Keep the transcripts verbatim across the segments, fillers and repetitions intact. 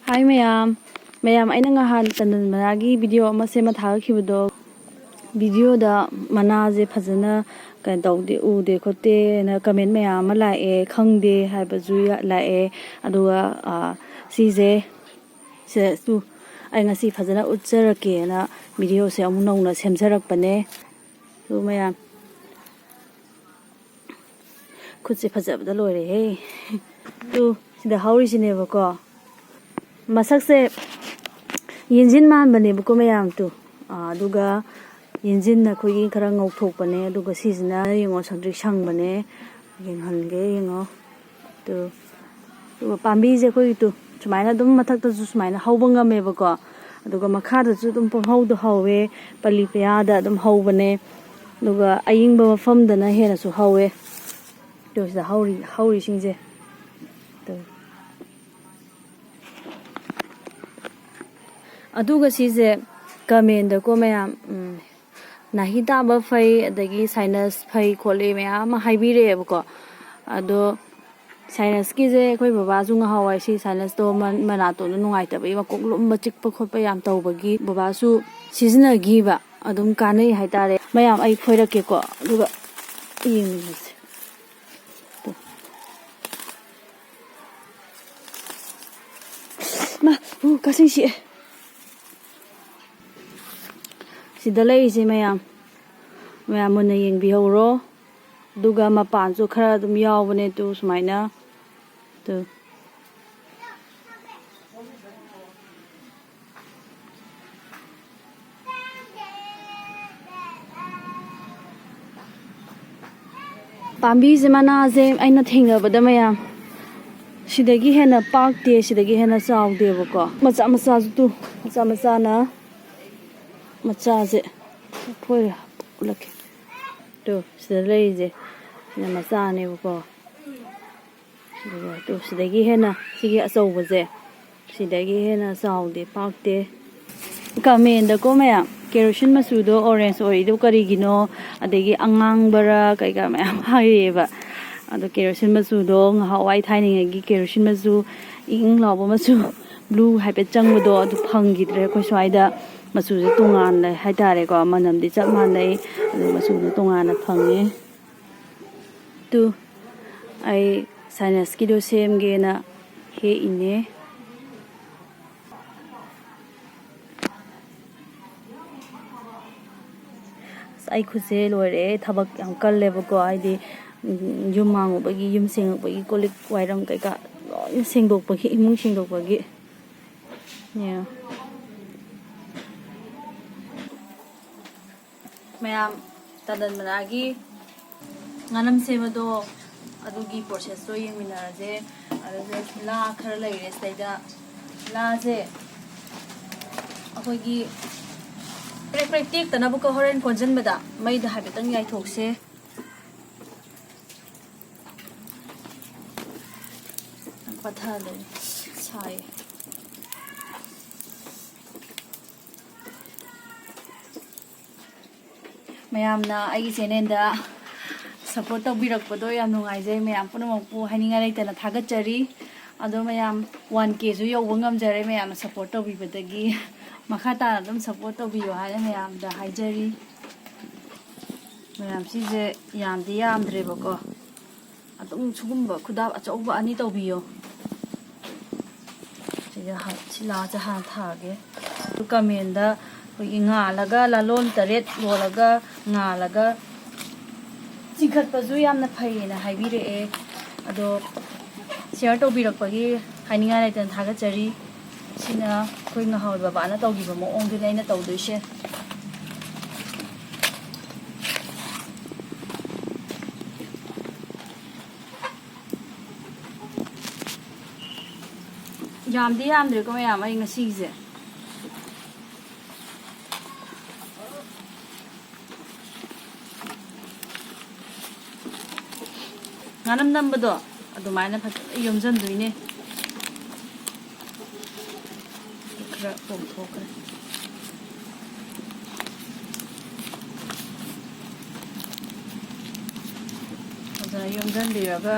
ꯍꯥꯏ ꯃꯌꯥꯝ, ꯃꯌꯥꯝ, ꯑꯩꯅ ꯉꯍꯥꯟ ꯇꯟꯗꯟ ꯃꯅꯥꯒꯤ ꯚꯤꯗꯤꯑꯣ ꯑꯃ ꯁꯦꯝꯃ ꯊꯥꯒꯠꯈꯤꯕꯗꯣ, ꯚꯤꯗꯤꯑꯣꯗ ꯃꯅꯥꯁꯦ ꯐꯖꯅ ꯀꯩꯅꯣ ꯇꯧꯗꯦ, ꯎꯗꯦ ꯈꯣꯠꯇꯦꯅ ꯀꯃꯦꯟ ꯃꯌꯥꯝ ꯑꯃ ꯂꯥꯛꯑꯦ, ꯈꯪꯗꯦ ꯍꯥꯏꯕꯁꯨ ꯌꯥ-, ꯂꯥꯛꯑꯦ꯫ ꯑꯗꯨꯒ, ꯑ, ꯁꯤꯁꯦ, ꯁꯤꯗꯁꯨ ꯑꯩ ꯉꯁꯤ ꯐꯖꯅ ꯎꯠꯆꯔꯛꯀꯦꯅ ꯚꯤꯗꯤꯑꯣꯁꯦ ꯑꯃꯨꯛ ꯅꯧꯅ ꯁꯦꯝꯖꯔꯛꯄꯅꯦ꯫ ꯑꯗꯨ ꯃꯌꯥꯝ, ꯈꯨꯠꯁꯦ ꯐꯖꯕꯗ ꯂꯣꯏꯔꯦꯍꯦ꯫ ꯇꯨ, ꯁꯤꯗ ꯍꯧꯔꯤꯁꯤꯅꯦꯕꯀꯣ꯫ ꯃꯁꯛꯁꯦ ꯌꯦꯟꯖꯤꯟ ꯃꯥꯟꯕꯅꯦꯕꯀꯣ ꯃꯌꯥꯝ, ꯇꯨ꯫ ꯑꯥ, ꯑꯗꯨꯒ ꯌꯦꯟꯖꯤꯟꯅ ꯑꯩꯈꯣꯏꯒꯤ ꯈꯔ ꯉꯧꯊꯣꯛꯄꯅꯦ, ꯑꯗꯨꯒ ꯁꯤꯁꯤꯅ ꯌꯦꯡꯉꯣ, ꯁꯪꯇ꯭ꯔꯤꯛ ꯁꯪꯕꯅꯦ꯫ ꯌꯦꯡꯍꯟꯒꯦ, ꯌꯦꯡꯉꯣ꯫ ꯇꯨ꯫ ꯑꯗꯨꯒ ꯄꯥꯝꯕꯤꯁꯦ ꯑꯩꯈꯣꯏꯒꯤ, ꯇꯨ, ꯁꯨꯃꯥꯏꯅ ꯑꯗꯨꯝ ꯃꯊꯛꯇꯁꯨ ꯁꯨꯃꯥꯏꯅ ꯍꯧꯕ ꯉꯝꯃꯦꯕꯀꯣ꯫ ꯑꯗꯨꯒ ꯃꯈꯥꯗꯁꯨ ꯑꯗꯨꯝ ꯄꯪꯍꯧꯗ ꯍꯧꯋꯦ, ꯄꯂꯤ ꯄꯌꯥꯗ ꯑꯗꯨꯝ ꯍꯧꯕꯅꯦ꯫ ꯑꯗꯨꯒ ꯑꯌꯤꯡꯕ ꯃꯐꯝꯗꯅ ꯍꯦꯟꯅꯁꯨ ꯍꯧꯋꯦ꯫ ꯇꯨ, ꯁꯤꯗ ꯍꯧꯔꯤ-, ꯍꯧꯔꯤꯁꯤꯡꯁꯦ꯫ ꯇꯨ꯫ ꯑꯗꯨꯒ ꯁꯤꯁꯦ ꯀꯃꯦꯟꯗꯀꯣ ꯃꯌꯥꯝ, ꯎꯝ, ꯅꯥꯍꯤ ꯇꯥꯕ ꯐꯩ, ꯑꯗꯒꯤ sinus ꯐꯩ ꯈꯣꯠꯂꯤ ꯃꯌꯥꯝ ꯑꯃ ꯍꯥꯏꯕꯤꯔꯛꯑꯦꯕꯀꯣ꯫ ꯑꯗꯣ sinusꯀꯤꯁꯦ ꯑꯩꯈꯣꯏ ꯕꯕꯥꯁꯨ ꯉꯍꯥꯟꯋꯥꯏ ꯁꯤ sinusꯇꯣ ꯃ-, ꯃꯅꯥꯇꯣꯟꯗꯣ ꯅꯨꯡꯉꯥꯏꯇꯕꯒꯤ, ꯃꯀꯣꯛ ꯂꯨꯝꯕ ꯆꯤꯛꯄ ꯈꯣꯠꯄ ꯌꯥꯝ ꯇꯧꯕꯒꯤ ꯕꯕꯥꯁꯨ ꯁꯤꯖꯤꯟꯅꯈꯤꯕ, ꯑꯗꯨꯝ ꯀꯥꯟꯅꯩ ꯍꯥꯏꯇꯥꯔꯦ꯫ ꯃꯌꯥꯝ, ꯑꯩ ꯐꯣꯏꯔꯛꯀꯦꯀꯣ, ꯑꯗꯨꯒ ꯌꯦꯡꯃꯤꯟꯅꯁꯦ꯫ ꯃꯥ, ꯎ, ꯀꯛꯆꯦꯡ ꯆꯤꯛꯑꯦ꯫ ꯁꯤꯗ ꯂꯩꯔꯤꯁꯦ ꯃꯌꯥꯝ, ꯃꯌꯥꯝ ꯃꯨꯟꯅ ꯌꯦꯡꯕꯤꯍꯧꯔꯣ꯫ ꯑꯗꯨꯒ ꯃꯄꯥꯟꯁꯨ ꯈꯔ ꯑꯗꯨꯝ ꯌꯥꯎꯕꯅꯦ, ꯇꯨ, ꯁꯨꯃꯥꯏꯅ꯫ ꯇꯨ꯫ ꯄꯥꯝꯕꯤꯁꯦ, ꯃꯅꯥꯁꯦ ꯑꯩꯅ ꯊꯦꯡꯅꯕꯗ ꯃꯌꯥꯝ, ꯁꯤꯗꯒꯤ ꯍꯦꯟꯅ ꯄꯥꯛꯇꯦ, ꯁꯤꯗꯒꯤ ꯍꯦꯟꯅ ꯆꯥꯎꯗꯦꯕꯀꯣ꯫ ꯃꯆꯥ ꯃꯆꯥꯁꯨ ꯇꯨ, ꯃꯆꯥ ꯃꯆꯥꯅ, ꯃꯆꯥꯁꯦ ꯐꯣꯏꯔ ꯎꯠꯂꯛꯀꯦ꯫ ꯇꯨ, ꯁꯤꯗ ꯂꯩꯔꯤꯁꯦ ꯁꯤꯅ ꯃꯆꯥꯅꯦꯕꯀꯣ꯫ ꯑꯗꯨꯒ ꯇꯨ, ꯁꯤꯗꯒꯤ ꯍꯦꯟꯅ, ꯁꯤꯒꯤ ꯑꯆꯧꯕꯁꯦ, ꯁꯤꯗꯒꯤ ꯍꯦꯟꯅ ꯆꯥꯎꯗꯦ, ꯄꯥꯛꯇꯦ꯫ ꯀꯃꯦꯟꯗꯀꯣ ꯃꯌꯥꯝ, ꯀꯦꯔꯣꯁꯤꯟ ꯃꯆꯨꯗꯣ orange ꯑꯣꯏꯔꯤꯗꯣ ꯀꯔꯤꯒꯤꯅꯣ, ꯑꯗꯒꯤ ꯑꯉꯥꯡꯕꯔꯥ ꯀꯩꯀꯥ ꯃꯌꯥꯝ ꯍꯥꯏꯔꯛꯑꯦꯕ꯫ ꯑꯗꯣ ꯀꯦꯔꯣꯁꯤꯟ ꯃꯆꯨꯗꯣ ꯉꯍꯥꯟꯋꯥꯏ ꯊꯥꯏꯅꯉꯩꯒꯤ ꯀꯦꯔꯣꯁꯤꯟ ꯃꯆꯨ, ꯏꯪ ꯏꯪ ꯂꯥꯎꯕ ꯃꯆꯨ, ꯕ꯭ꯂꯨ ꯍꯥꯏꯐꯦꯠ ꯆꯪꯕꯗꯣ ꯑꯗꯨ ꯐꯪꯈꯤꯗ꯭ꯔꯦ꯫ ꯑꯩꯈꯣꯏ ꯁ꯭ꯋꯥꯏꯗ ꯃꯆꯨꯁꯦ ꯇꯣꯉꯥꯟꯅ ꯍꯥꯏꯇꯥꯔꯦꯀꯣ, ꯃꯅꯝꯗꯤ ꯆꯞ ꯃꯥꯟꯅꯩ, ꯑꯗꯨ ꯃꯆꯨꯗꯣ ꯇꯣꯉꯥꯟꯅ ꯐꯪꯉꯦ꯫ ꯇꯨ, ꯑꯩ ꯁꯥꯏꯅꯁꯀꯤꯗꯣ ꯁꯦꯝꯒꯦꯅ ꯍꯦꯛꯏꯅꯦ꯫ ꯑꯁ, ꯑꯩ ꯈꯨꯠꯁꯦ ꯂꯣꯏꯔꯦ, ꯊꯕꯛ ꯌꯥꯝ ꯀꯜꯂꯦꯕꯀꯣ꯫ ꯍꯥꯏꯗꯤ, ꯎꯝ, ꯌꯨꯝ ꯍꯥꯡꯉꯨꯕꯒꯤ, ꯌꯨꯝ ꯁꯦꯡꯉꯛꯄꯒꯤ, ꯀꯣꯜ ꯂꯤꯛ ꯋꯥꯏꯔꯝ ꯀꯩꯀꯥ ꯂꯣꯏꯅ ꯁꯦꯡꯗꯣꯛꯄꯒꯤ, ꯏꯃꯨꯡ ꯁꯦꯡꯗꯣꯛꯄꯒꯤ꯫ ꯌꯦꯡꯉꯣ꯫ ꯃꯌꯥꯝ, ꯇꯟꯗꯟ ꯃꯅꯥꯒꯤ ꯉꯥꯅꯝ ꯁꯦꯝꯕꯗꯣ, ꯑꯗꯨꯒꯤ ꯄ꯭ꯔꯣꯁꯦꯁꯇꯣ ꯌꯦꯡꯃꯤꯟꯅꯔꯁꯦ꯫ ꯑꯗꯨꯗ ꯂꯥ ꯈꯔ ꯂꯩꯔꯦ ꯁꯤꯗꯩꯗ꯫ ꯂꯥꯁꯦ ꯑꯩꯈꯣꯏꯒꯤ ꯄ꯭ꯔꯦꯛ ꯄ꯭ꯔꯦꯛ ꯇꯦꯛꯇꯅꯕꯀꯣ, ꯍꯣꯔꯦꯟ ꯀꯣꯟꯁꯤꯟꯕꯗ ꯃꯩꯗ ꯍꯥꯏꯐꯦꯠꯇꯪ ꯌꯥꯏꯊꯣꯛꯁꯦ꯫ ꯄꯠꯊꯗꯣꯏꯅꯦ꯫ ꯁꯥꯏ꯫ ꯃꯌꯥꯝꯅ ꯑꯩꯒꯤ ꯆꯦꯅꯦꯜꯗ ꯁꯞꯄꯣꯔꯠ ꯇꯧꯕꯤꯔꯛꯄꯗꯣ ꯌꯥꯝ ꯅꯨꯡꯉꯥꯏꯖꯩ꯫ ꯃꯌꯥꯝ ꯄꯨꯝꯅꯃꯛꯄꯨ ꯍꯥꯏꯅꯤꯡꯉꯥꯏ ꯂꯩꯇꯅ ꯊꯥꯒꯠꯆꯔꯤ꯫ ꯑꯗꯣ ꯃꯌꯥꯝ ꯋꯥꯟ ꯀꯦꯁꯨ ꯌꯧꯕ ꯉꯝꯖꯔꯦ ꯃꯌꯥꯝꯅ ꯁꯞꯄꯣꯔꯠ ꯇꯧꯕꯤꯕꯗꯒꯤ꯫ ꯃꯈꯥ ꯇꯥꯅ ꯑꯗꯨꯝ ꯁꯞꯄꯣꯔꯠ ꯇꯧꯕꯤꯌꯣ ꯍꯥꯏꯅ ꯃꯌꯥꯝꯗ ꯍꯥꯏꯖꯔꯤ꯫ ꯃꯌꯥꯝ, ꯁꯤꯁꯦ ꯌꯥꯝꯗꯤ ꯌꯥꯝꯗ꯭ꯔꯦꯕꯀꯣ꯫ ꯑꯗꯨꯝ ꯁꯤꯒꯨꯝꯕ ꯈꯨꯗꯥꯞ ꯑꯆꯧꯕ ꯑꯅꯤ ꯇꯧꯕꯤꯌꯣ꯫ ꯁꯤꯗ ꯍꯥ-, ꯁꯤ ꯂꯥꯁꯦ ꯍꯥꯟꯅ ꯊꯥꯒꯦ꯫ ꯑꯗꯨ ꯀꯃꯦꯟꯗ ꯑꯩꯈꯣꯏꯒꯤ ꯉꯥꯜꯂꯒ, ꯂꯥꯂꯣꯟ ꯇꯔꯦꯠ ꯂꯣꯜꯂꯒ ꯉꯥꯜꯂꯒ ꯆꯤꯡꯈꯠꯄꯁꯨ ꯌꯥꯝꯅ ꯐꯩꯌꯦꯅ ꯍꯥꯏꯕꯤꯔꯛꯑꯦ꯫ ꯑꯗꯣ ꯁꯤꯌꯔ ꯇꯧꯕꯤꯔꯛꯄꯒꯤ ꯍꯥꯏꯅꯤꯡꯉꯥꯏ ꯂꯩꯇꯅ ꯊꯥꯒꯠꯆꯔꯤ꯫ ꯁꯤꯅ ꯑꯩꯈꯣꯏ ꯉꯍꯥꯎ ꯕꯕꯥꯅ ꯇꯧꯈꯤꯕ ꯃꯑꯣꯡꯗꯨꯅꯦ ꯑꯩꯅ ꯇꯧꯗꯣꯏꯁꯦ꯫ ꯌꯥꯝꯗꯤ ꯌꯥꯝꯗ꯭ꯔꯦꯀꯣ ꯃꯌꯥꯝ, ꯑꯩ ꯉꯁꯤꯒꯤꯁꯦ꯫ ꯉꯥꯅꯝ ꯅꯝꯕꯗꯣ ꯑꯗꯨꯃꯥꯏꯅ ꯐꯖꯅ ꯌꯣꯝꯁꯤꯟꯗꯣꯏꯅꯦ꯫ ꯈꯔ ꯄꯣꯝꯊꯣꯛꯈ꯭ꯔꯦ꯫ ꯐꯖꯅ ꯌꯣꯝꯁꯤꯟꯕꯤꯔꯒ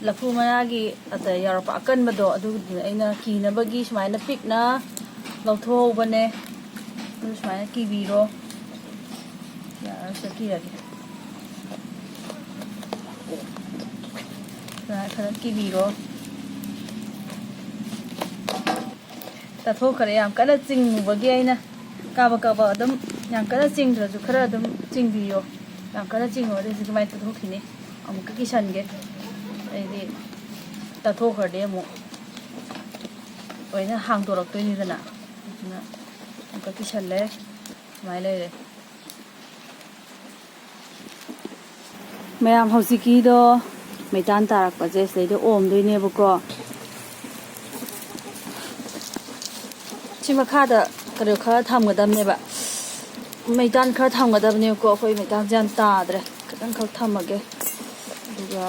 ꯂꯐꯨ ꯃꯅꯥꯒꯤ ꯑꯇ ꯌꯥꯎꯔꯛꯄ ꯑꯀꯟꯕꯗꯣ, ꯑꯗꯨꯗꯨꯅ ꯑꯩꯅ ꯀꯤꯅꯕꯒꯤ ꯁꯨꯃꯥꯏꯅ ꯄꯤꯛꯅ ꯂꯧꯊꯣꯛꯍꯧꯕꯅꯦ꯫ ꯑꯗꯨ ꯁꯨꯃꯥꯏꯅ ꯀꯤꯕꯤꯔꯣ꯫ ꯌꯥꯔꯁꯨ ꯀꯤꯔꯒꯦ꯫ ꯁꯨꯃꯥꯏꯅ ꯈꯔ ꯀꯤꯕꯤꯔꯣ꯫ ꯇꯥꯊꯣꯛꯈ꯭ꯔꯦ꯫ ꯌꯥꯝ ꯀꯟꯅ ꯆꯤꯡꯉꯨꯕꯒꯤ ꯑꯩꯅ ꯀꯥꯕꯛ ꯀꯥꯕꯛ ꯑꯗꯨꯝ, ꯌꯥꯝ ꯀꯟꯅ ꯆꯤꯡꯗ꯭ꯔꯁꯨ ꯈꯔ ꯑꯗꯨꯝ ꯆꯤꯡꯕꯤꯌꯣ꯫ ꯌꯥꯝ ꯀꯟꯅ ꯆꯤꯡꯉꯨꯔꯗꯤ ꯍꯧꯖꯤꯛ ꯑꯗꯨꯃꯥꯏꯅ ꯇꯥꯊꯣꯛꯈꯤꯅꯤ꯫ ꯑꯃꯨꯛꯀ ꯀꯤꯁꯟꯒꯦ꯫ ꯑꯩꯗꯤ ꯇꯥꯊꯣꯛꯈ꯭ꯔꯗꯤ ꯑꯃꯨꯛ ꯂꯣꯏꯅ ꯍꯥꯡꯗꯣꯔꯛꯇꯣꯏꯅꯤꯗꯅ꯫ ꯑꯗꯨꯅ ꯑꯃꯨꯛꯀ ꯀꯤꯁꯜꯂꯦ꯫ ꯁꯨꯃꯥꯏꯅ ꯂꯩꯔꯦ꯫ ꯃꯌꯥꯝ, ꯍꯧꯖꯤꯛꯀꯤꯗꯣ ꯃꯩꯇꯥꯟ ꯇꯥꯔꯛꯄꯁꯦ ꯁꯤꯗꯩꯗ ꯑꯣꯝꯗꯣꯏꯅꯦꯕꯀꯣ꯫ ꯁꯤ ꯃꯈꯥꯗ ꯀꯩꯅꯣ ꯈꯔ ꯊꯝꯒꯗꯕꯅꯦꯕ, ꯃꯩꯇꯥꯟ ꯈꯔ ꯊꯝꯒꯗꯕꯅꯦꯕꯀꯣ꯫ ꯑꯩꯈꯣꯏ ꯃꯩꯇꯥꯟꯁꯦ ꯌꯥꯝ ꯇꯥꯗ꯭ꯔꯦ, ꯈꯤꯇꯪꯈꯛ ꯊꯝꯃꯒꯦ꯫ ꯑꯗꯨꯒ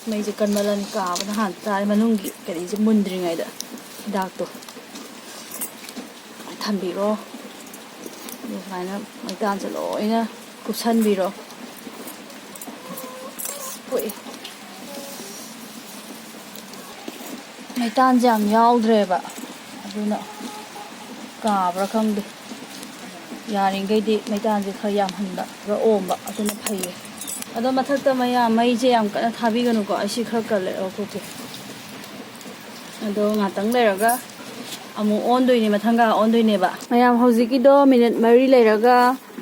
ꯃꯩꯁꯦ ꯀꯟꯃꯜꯂꯅꯤ, ꯀꯥꯕꯅ ꯍꯥꯟꯅ ꯇꯥꯔꯦ, ꯃꯅꯨꯡꯒꯤ ꯀꯔꯤꯁꯦ ꯃꯨꯟꯗ꯭ꯔꯤꯉꯩꯗ ꯍꯤꯗꯥꯛꯇꯣ꯫ ꯊꯝꯕꯤꯔꯣ꯫ ꯑꯗꯨ ꯁꯨꯃꯥꯏꯅ ꯃꯩꯇꯥꯟꯁꯦ ꯂꯣꯏꯅ ꯀꯨꯞꯁꯟꯕꯤꯔꯣ꯫ ꯑꯁ, ꯄꯣꯛꯑꯦ꯫ ꯃꯩꯇꯥꯟꯁꯦ ꯌꯥꯝ ꯌꯥꯎꯗ꯭ꯔꯦꯕ, ꯑꯗꯨꯅ ꯀꯥꯕ꯭ꯔꯥ ꯈꯪꯗꯦ꯫ ꯌꯥꯔꯤꯈꯩꯗꯤ ꯃꯩꯇꯥꯟꯁꯦ ꯈꯔ ꯌꯥꯝꯍꯟꯕ, ꯈꯔ ꯑꯣꯝꯕ, ꯑꯗꯨꯅ ꯐꯩꯌꯦ꯫ ꯑꯗꯣ ꯃꯊꯛꯇ ꯃꯌꯥꯝ ꯃꯩꯁꯦ ꯌꯥꯝ ꯀꯟꯅ ꯊꯥꯕꯤꯒꯅꯨꯀꯣ, ꯑꯩꯁꯤ ꯈꯔ ꯀꯜꯂꯦ ꯂꯧꯊꯣꯛꯀꯦ꯫ ꯑꯗꯣ ꯉꯥꯛꯇꯪ ꯂꯩꯔꯒ ꯑꯃꯨꯛ ꯑꯣꯟꯗꯣꯏꯅꯦ, ꯃꯊꯪꯒ ꯑꯣꯟꯗꯣꯏꯅꯦꯕ꯫ ꯃꯌꯥꯝ, ꯍꯧꯖꯤꯛꯀꯤꯗꯣ ꯃꯤꯅꯤꯠ ꯃꯔꯤ ꯂꯩꯔꯒ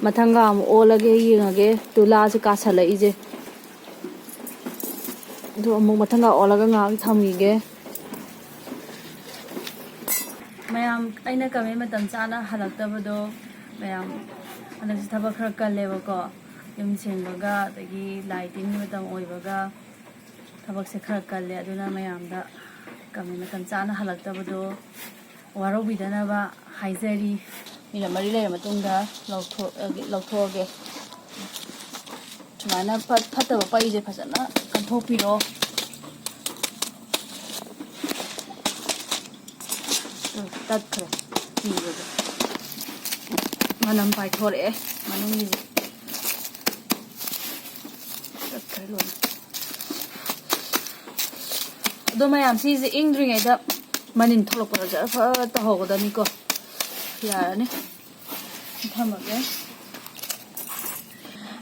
ꯃꯊꯪꯒ ꯑꯃꯨꯛ ꯑꯣꯜꯂꯒꯦ, ꯌꯦꯡꯉꯒꯦ꯫ ꯇꯨꯂꯥꯁꯦ ꯀꯥꯁꯜꯂꯛꯏꯁꯦ꯫ ꯑꯗꯨ ꯑꯃꯨꯛ ꯃꯊꯪꯒ ꯑꯣꯜꯂꯒ ꯉꯥꯏꯍꯥꯛ ꯊꯝꯈꯤꯒꯦ꯫ ꯃꯌꯥꯝ, ꯑꯩꯅ ꯀꯃꯦꯟ ꯃꯇꯝ ꯆꯥꯅ ꯍꯜꯂꯛꯇꯕꯗꯣ, ꯃꯌꯥꯝ ꯍꯟꯗꯛꯁꯦ ꯊꯕꯛ ꯈꯔ ꯀꯜꯂꯦꯕꯀꯣ꯫ ꯌꯨꯝ ꯁꯦꯡꯕꯒ, ꯑꯗꯒꯤ ꯂꯥꯏ ꯇꯤꯟꯒꯤ ꯃꯇꯝ ꯑꯣꯏꯕꯒ, ꯊꯕꯛꯁꯦ ꯈꯔ ꯀꯜꯂꯦ꯫ ꯑꯗꯨꯅ ꯃꯌꯥꯝꯗ ꯀꯃꯦꯟ ꯃꯇꯝ ꯆꯥꯅ ꯍꯜꯂꯛꯇꯕꯗꯣ ꯋꯥꯔꯧꯕꯤꯗꯅꯕ ꯍꯥꯏꯖꯔꯤ꯫ ꯃꯤꯅꯠ ꯃꯔꯤ ꯂꯩꯔ ꯃꯇꯨꯡꯗ ꯂꯧꯊꯣꯛꯑꯒꯦ, ꯂꯧꯊꯣꯛꯑꯒꯦ꯫ ꯁꯨꯃꯥꯏꯅ ꯐꯠ-, ꯐꯠꯇꯕ ꯄꯩꯁꯦ ꯐꯖꯅ ꯀꯟꯊꯣꯛꯄꯤꯔꯣ꯫ ꯎꯝ, ꯇꯠꯈ꯭ꯔꯦ꯫ ꯀꯤꯕꯗꯣ꯫ ꯃꯅꯝ ꯄꯥꯏꯊꯣꯔꯛꯑꯦ ꯃꯅꯨꯡꯒꯤꯁꯦ꯫ ꯇꯠꯈ꯭ꯔꯦ ꯂꯣꯏꯅ꯫ ꯑꯗꯣ ꯃꯌꯥꯝ, ꯁꯤꯁꯦ ꯏꯪꯗ꯭ꯔꯤꯉꯩꯗ ꯃꯅꯤꯟ ꯊꯣꯛꯂꯛꯄꯗ ꯖꯔ ꯐꯠ ꯇꯧꯍꯧꯒꯗꯕꯅꯤꯀꯣ꯫ ꯌꯥꯔꯅꯤ꯫ ꯊꯝꯃꯒꯦ꯫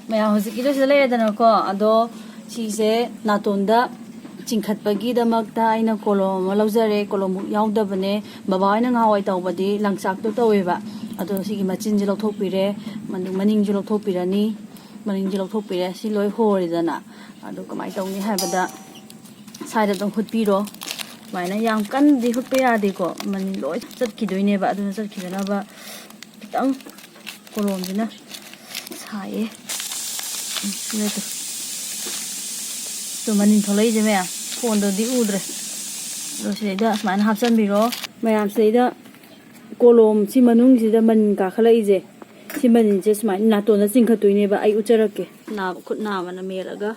ꯃꯌꯥꯝ, ꯍꯧꯖꯤꯛꯀꯤꯗꯣ ꯁꯤꯗ ꯂꯩꯔꯦꯗꯅꯀꯣ꯫ ꯑꯗꯣ ꯁꯤꯁꯦ ꯅꯥꯇꯣꯟꯗ ꯆꯤꯡꯈꯠꯄꯒꯤꯗꯃꯛꯇ ꯑꯩꯅ ꯀꯣꯂꯣꯝ ꯑꯃ ꯂꯧꯖꯔꯦ꯫ ꯀꯣꯂꯣꯝ ꯃꯨꯛ ꯌꯥꯎꯗꯕꯅꯦ꯫ ꯕꯕꯥ ꯍꯣꯏꯅ ꯉꯍꯥꯟꯋꯥꯏ ꯇꯧꯕꯗꯤ ꯂꯪꯆꯥꯛꯇꯣ ꯇꯧꯋꯦꯕ꯫ ꯑꯗꯣ ꯁꯤꯒꯤ ꯃꯆꯤꯟꯁꯦ ꯂꯧꯊꯣꯛꯄꯤꯔꯦ꯫ ꯃꯅꯤꯡ-, ꯃꯅꯤꯡꯁꯨ ꯂꯧꯊꯣꯛꯄꯤꯔꯅꯤ꯫ ꯃꯅꯤꯡꯁꯨ ꯂꯧꯊꯣꯛꯄꯤꯔꯦ꯫ ꯁꯤ ꯂꯣꯏ ꯍꯣꯔꯦꯗꯅ꯫ ꯑꯗꯣ ꯀꯃꯥꯏꯅ ꯇꯧꯅꯤ ꯍꯥꯏꯕꯗ, ꯁꯥꯏꯗ ꯑꯗꯨꯝ ꯍꯨꯠꯄꯤꯔꯣ꯫ ꯁꯨꯃꯥꯏꯅ ꯌꯥꯝ ꯀꯟꯅꯗꯤ ꯍꯨꯠꯄ ꯌꯥꯗꯦꯀꯣ, ꯃꯅꯤꯟ ꯂꯣꯏ ꯆꯠꯈꯤꯗꯣꯏꯅꯦꯕ꯫ ꯑꯗꯨꯅ ꯆꯠꯈꯤꯗꯅꯕ ꯈꯤꯇꯪ ꯀꯣꯂꯣꯝꯁꯤꯅ ꯁꯥꯏꯌꯦ꯫ ꯎꯝ, ꯁꯤ ꯅꯠꯇꯦ꯫ ꯇꯨ ꯃꯅꯤꯟ ꯊꯣꯛꯂꯛꯏꯁꯦ ꯃꯌꯥꯝ, ꯐꯣꯟꯗꯗꯤ ꯎꯗ꯭ꯔꯦ꯫ ꯑꯗꯣ ꯁꯤꯗꯩꯗ ꯁꯨꯃꯥꯏꯅ ꯍꯥꯞꯆꯤꯟꯕꯤꯔꯣ꯫ ꯃꯌꯥꯝ ꯁꯤꯗꯩꯗ ꯀꯣꯂꯣꯝ ꯁꯤ ꯃꯅꯨꯡꯁꯤꯗ ꯃꯅꯤꯟ ꯀꯥꯈꯠꯂꯛꯏꯁꯦ, ꯁꯤ ꯃꯅꯤꯟꯁꯦ ꯁꯨꯃꯥꯏꯅ ꯅꯥꯇꯣꯟꯗ ꯆꯤꯡꯈꯠꯇꯣꯏꯅꯦꯕ꯫ ꯑꯩ ꯎꯠꯆꯔꯛꯀꯦ꯫ ꯅꯥꯕ, ꯈꯨꯠ ꯅꯥꯕꯅ ꯃꯦꯜꯂꯒ꯫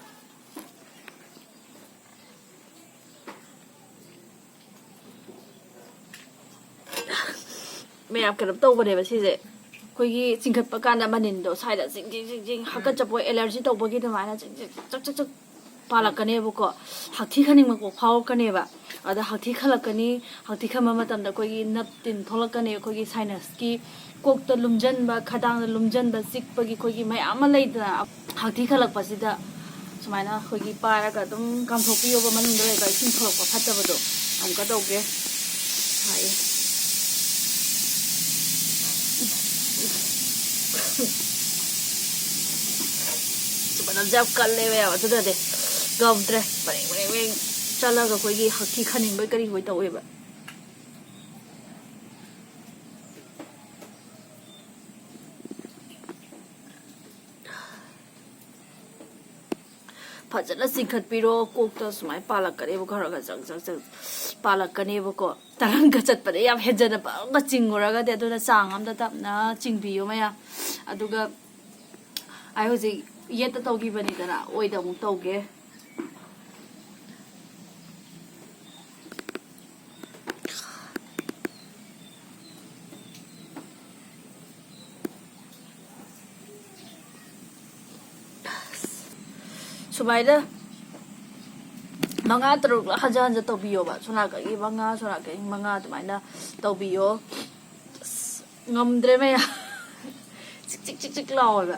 ꯃꯌꯥꯝ ꯀꯩꯅꯣ ꯇꯧꯕꯅꯦꯕ ꯁꯤꯁꯦ꯫ ꯑꯩꯈꯣꯏꯒꯤ ꯆꯤꯡꯈꯠꯄ ꯀꯥꯟꯗ ꯃꯅꯤꯟꯗꯣ ꯁ꯭ꯋꯥꯏꯗ ꯖꯤꯡ ꯖꯤꯡ ꯖꯤꯡ ꯖꯤꯡ ꯍꯥꯀꯠꯆꯕ ꯑꯣꯏ, ꯑꯦꯂꯔꯖꯤ ꯇꯧꯕꯒꯤ ꯑꯗꯨꯃꯥꯏꯅ ꯖꯤꯡ ꯖꯤꯡ ꯆꯛ ꯆꯛ ꯆꯛ ꯄꯥꯜꯂꯛꯀꯅꯦꯕꯀꯣ꯫ ꯍꯛꯊꯤ ꯈꯟꯅꯤꯡꯕ ꯀꯣꯛ ꯐꯥꯎꯔꯛꯀꯅꯦꯕ꯫ ꯑꯗ ꯍꯛꯊꯤ ꯈꯜꯂꯛꯀꯅꯤ꯫ ꯍꯛꯊꯤ ꯈꯟꯕ ꯃꯇꯝꯗ ꯑꯩꯈꯣꯏꯒꯤ ꯅꯞ ꯇꯤꯟ ꯊꯣꯛꯂꯛꯀꯅꯤ, ꯑꯩꯈꯣꯏꯒꯤ ꯁꯥꯏꯅꯁꯀꯤ ꯀꯣꯛꯇ ꯂꯨꯝꯖꯟꯕ, ꯈꯗꯥꯡꯗ ꯂꯨꯝꯖꯟꯕ, ꯆꯤꯛꯄꯒꯤ ꯑꯩꯈꯣꯏꯒꯤ ꯃꯌꯥꯝ ꯑꯃ ꯂꯩꯗꯅ꯫ ꯍꯛꯊꯤ ꯈꯜꯂꯛꯄꯁꯤꯗ ꯁꯨꯃꯥꯏꯅ ꯑꯩꯈꯣꯏꯒꯤ ꯄꯥꯏꯔꯒ ꯑꯗꯨꯝ ꯀꯥꯝꯊꯣꯛꯄꯤꯌꯣꯕ, ꯃꯅꯨꯡꯗ ꯂꯩꯕ ꯏꯁꯤꯡ ꯊꯣꯛꯂꯛꯄ ꯐꯠꯇꯕꯗꯣ꯫ ꯑꯃꯨꯛꯀ ꯇꯧꯒꯦ꯫ ꯁꯥꯏꯌꯦ꯫ ꯃꯅꯝꯁꯦ ꯌꯥꯝ ꯀꯜꯂꯦꯕ ꯌꯥꯝ, ꯑꯗꯨꯅꯅꯦ ꯉꯝꯗ꯭ꯔꯦ꯫ ꯃꯔꯦꯡ ꯃꯔꯦꯡ ꯃꯔꯦꯡ ꯆꯠꯂꯒ ꯑꯩꯈꯣꯏꯒꯤ ꯍꯛꯊꯤ ꯈꯟꯅꯤꯡꯕꯣꯏ ꯀꯔꯤꯕꯣꯏ ꯇꯧꯋꯦꯕ꯫ ꯐꯖꯅ ꯆꯤꯡꯈꯠꯄꯤꯔꯣ꯫ ꯀꯣꯛꯇ ꯁꯨꯃꯥꯏꯅ ꯄꯥꯜꯂꯛꯀꯅꯦꯕ, ꯈꯔ ꯈꯔ ꯆꯪ ꯆꯪ ꯆꯪ ꯄꯥꯜꯂꯛꯀꯅꯦꯕꯀꯣ꯫ ꯇꯔꯪꯒ ꯆꯠꯄꯗ ꯌꯥꯝ ꯍꯦꯟꯖꯟꯅ ꯄꯪꯒ ꯆꯤꯡꯉꯨꯔꯒꯗꯤ, ꯑꯗꯨꯅ ꯆꯥꯡ ꯑꯃꯗ ꯇꯞꯅ ꯆꯤꯡꯕꯤꯌꯨ ꯃꯌꯥꯝ꯫ ꯑꯗꯨꯒ ꯑꯩ ꯍꯧꯖꯤꯛ ꯌꯦꯠꯇ ꯇꯧꯈꯤꯕꯅꯤꯗꯅ, ꯑꯣꯏꯗ ꯑꯃꯨꯛ ꯇꯧꯒꯦ꯫ ꯁꯨꯃꯥꯏꯅ ꯃꯉꯥ ꯇꯔꯨꯛꯂ ꯍꯟꯖ ꯍꯟꯖ ꯇꯧꯕꯤꯌꯣꯕ꯫ ꯁꯣꯅꯥꯀꯒꯤ ꯃꯉꯥ, ꯁꯣꯅꯥꯀꯒꯤ ꯃꯉꯥ ꯑꯗꯨꯃꯥꯏꯅ ꯇꯧꯕꯤꯌꯣ꯫ ꯑꯁ, ꯉꯝꯗ꯭ꯔꯦ ꯃꯌꯥꯝ꯫ ꯆꯤꯛ ꯆꯤꯛ ꯆꯤꯛ ꯆꯤꯛ ꯂꯥꯎꯋꯦꯕ꯫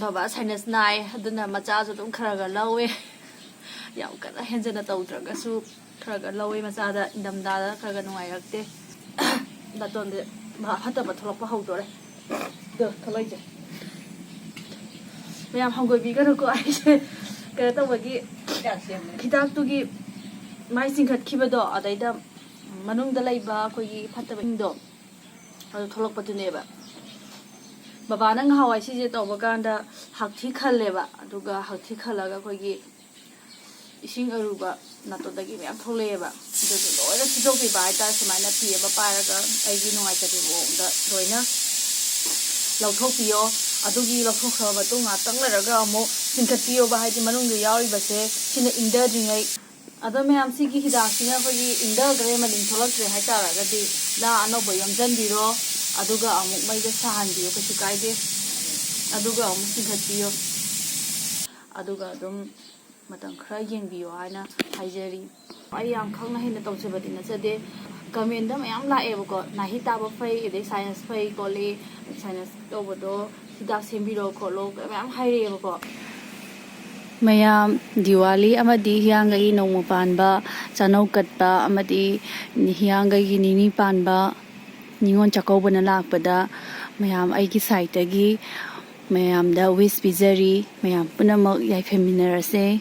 ꯕꯕꯥ sinus ꯅꯥꯏ, ꯑꯗꯨꯅ ꯃꯆꯥꯁꯨ ꯑꯗꯨꯝ ꯈꯔ ꯈꯔ ꯂꯧꯋꯦ꯫ ꯌꯥꯝ ꯀꯟꯅ ꯍꯦꯟꯖꯟꯅ ꯇꯧꯗ꯭ꯔꯒꯁꯨ ꯈꯔ ꯈꯔ ꯂꯧꯋꯦ ꯃꯆꯥꯗ꯫ ꯏꯪꯊꯝꯊꯥꯗ ꯈꯔ ꯈꯔ ꯅꯨꯡꯉꯥꯏꯔꯛꯇꯦ꯫ ꯅꯥꯇꯣꯟꯗ ꯐꯠꯇꯕ ꯊꯣꯛꯂꯛꯄ ꯍꯧꯗꯣꯔꯦ꯫ ꯑꯗꯣ ꯊꯣꯛꯂꯛꯏꯁꯦ꯫ ꯃꯌꯥꯝ ꯍꯪꯒꯣꯏꯕꯤꯒꯅꯨꯀꯣ, ꯑꯩꯁꯦ ꯀꯩꯅꯣ ꯇꯧꯕꯒꯤ, ꯍꯤꯗꯥꯛꯇꯨꯒꯤ ꯃꯥꯏ ꯆꯤꯡꯈꯠꯈꯤꯕꯗꯣ, ꯑꯗꯩꯗ ꯃꯅꯨꯡꯗ ꯂꯩꯕ ꯑꯩꯈꯣꯏꯒꯤ ꯐꯠꯇꯕꯁꯤꯡꯗꯣ ꯑꯗꯨ ꯊꯣꯛꯂꯛꯄꯗꯨꯅꯦꯕ꯫ ꯕꯕꯥꯅ ꯉꯍꯥꯟꯋꯥꯏ ꯁꯤꯁꯦ ꯇꯧꯕ ꯀꯥꯟꯗ ꯍꯛꯊꯤ ꯈꯜꯂꯦꯕ, ꯑꯗꯨꯒ ꯍꯛꯊꯤ ꯈꯜꯂꯒ ꯑꯩꯈꯣꯏꯒꯤ ꯏꯁꯤꯡ ꯑꯔꯨꯕ ꯅꯥꯇꯣꯟꯗꯒꯤ ꯃꯌꯥꯝ ꯊꯣꯛꯂꯛꯑꯦꯕ꯫ ꯑꯗꯨꯗꯣ ꯂꯣꯏꯅ ꯁꯨꯗꯣꯛꯄꯤꯕ ꯍꯥꯏꯇꯥꯔꯦ꯫ ꯁꯨꯃꯥꯏꯅ ꯐꯤ ꯑꯃ ꯄꯥꯏꯔꯒ ꯑꯩꯒꯤ ꯅꯨꯡꯉꯥꯏꯇꯕ ꯃꯑꯣꯡꯗ ꯂꯣꯏꯅ ꯂꯧꯊꯣꯛꯄꯤꯌꯣ꯫ ꯑꯗꯨꯒꯤ ꯂꯧꯊꯣꯛꯈ꯭ꯔꯕ ꯃꯇꯨꯡ ꯉꯥꯛꯇꯪ ꯂꯩꯔꯒ ꯑꯃꯨꯛ ꯆꯤꯡꯈꯠꯄꯤꯌꯣꯕ, ꯍꯥꯏꯗꯤ ꯃꯅꯨꯡꯗ ꯌꯥꯎꯔꯤꯕꯁꯦ ꯁꯤꯅ ꯏꯪꯊꯗ꯭ꯔꯤꯉꯩ꯫ ꯑꯗꯣ ꯃꯌꯥꯝ, ꯁꯤꯒꯤ ꯍꯤꯗꯥꯛꯁꯤꯅ ꯑꯩꯈꯣꯏꯒꯤ ꯏꯪꯊꯈ꯭ꯔꯦ, ꯃꯅꯤꯟ ꯊꯣꯛꯂꯛꯇ꯭ꯔꯦ ꯍꯥꯏꯇꯥꯔꯒꯗꯤ ꯂꯥ ꯑꯅꯧꯕ ꯌꯣꯝꯁꯤꯟꯕꯤꯔꯣ, ꯑꯗꯨꯒ ꯑꯃꯨꯛ ꯃꯩꯗ ꯁꯥꯍꯟꯕꯤꯌꯣ, ꯀꯩꯁꯨ ꯀꯥꯏꯗꯦ꯫ ꯑꯗꯨꯒ ꯑꯃꯨꯛ ꯆꯤꯡꯈꯠꯄꯤꯌꯣ꯫ ꯑꯗꯨꯒ ꯑꯗꯨꯝ ꯃꯇꯝ ꯈꯔ ꯌꯦꯡꯕꯤꯌꯣ ꯍꯥꯏꯅ ꯍꯥꯏꯖꯔꯤ꯫ ꯑꯩ ꯌꯥꯝ ꯈꯪꯅ ꯍꯦꯟꯅ ꯇꯧꯖꯕꯗꯤ ꯅꯠꯆꯗꯦ꯫ Comment ꯃꯌꯥꯝ ꯂꯥꯛꯑꯦꯕꯀꯣ, ꯅꯥꯍꯤ ꯇꯥꯕ ꯐꯩ, ꯑꯗꯩ sinus ꯐꯩ ꯈꯣꯠꯂꯤ, sinus ꯇꯧꯕꯗꯣ ꯍꯤꯗꯥꯛ ꯁꯦꯝꯕꯤꯔꯣ ꯈꯣꯠꯂꯣ ꯃꯌꯥꯝ ꯍꯥꯏꯔꯛꯑꯦꯕꯀꯣ꯫ ꯃꯌꯥꯝ, ꯗꯤꯋꯥꯂꯤ ꯑꯃꯗꯤ ꯍꯤꯌꯥꯡꯒꯩꯒꯤ ꯅꯣꯡꯃ ꯄꯥꯟꯕ, ꯆꯥꯅꯧ ꯀꯠꯄ ꯑꯃꯗꯤ ꯍꯤꯌꯥꯡꯒꯩꯒꯤ ꯅꯤꯅꯤ ꯄꯥꯟꯕ ꯅꯤꯉꯣꯜ ꯆꯥꯛꯀꯧꯕꯅ ꯂꯥꯛꯄꯗ ꯃꯌꯥꯝ ꯑꯩꯒꯤ side ꯇꯒꯤ ꯃꯌꯥꯝꯗ wish ꯄꯤꯖꯔꯤ꯫ ꯃꯌꯥꯝ ꯄꯨꯝꯅꯃꯛ ꯌꯥꯏꯐꯃꯤꯟꯅꯔꯁꯦ꯫